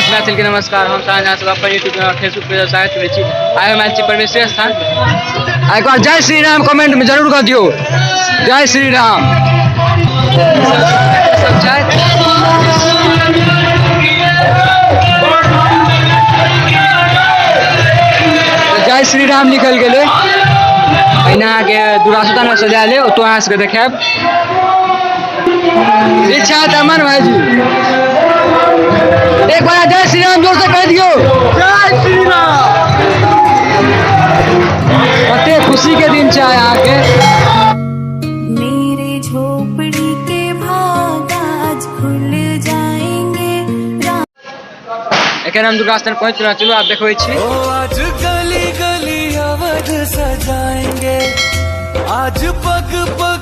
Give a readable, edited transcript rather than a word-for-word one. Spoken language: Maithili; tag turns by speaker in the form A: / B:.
A: समस्त मैथिलके नमस्कार। हम सारा सब अपन यूट्यूब चैनल, फेसबुक पेज स्वागत करै छी। आइ हम आयल छी परमेश्वर स्थान। आ एक बार जय श्री राम कमेंट में जरूर कह दियौ, जय श्री राम। सब छथि। जय श्री राम लिखल गेलै। पहिने अहाँके दुर्गा सजायल अइ, ओतौ अहाँ सबके देखायब। इच्छा है अमन भाई जी, एक बार जय श्री राम जोर से कह दियो, जय श्री राम। कते खुशी के दिन छै अहाँके।
B: मेरे झोपड़ी के भाग आज खुल जाएंगे।
A: एखन हम दुर्गा स्थान पहुँच चुकल। चलू, आब देखबै छी।
C: ओ आज गली गली अवध सजाएंगे, आज पग पग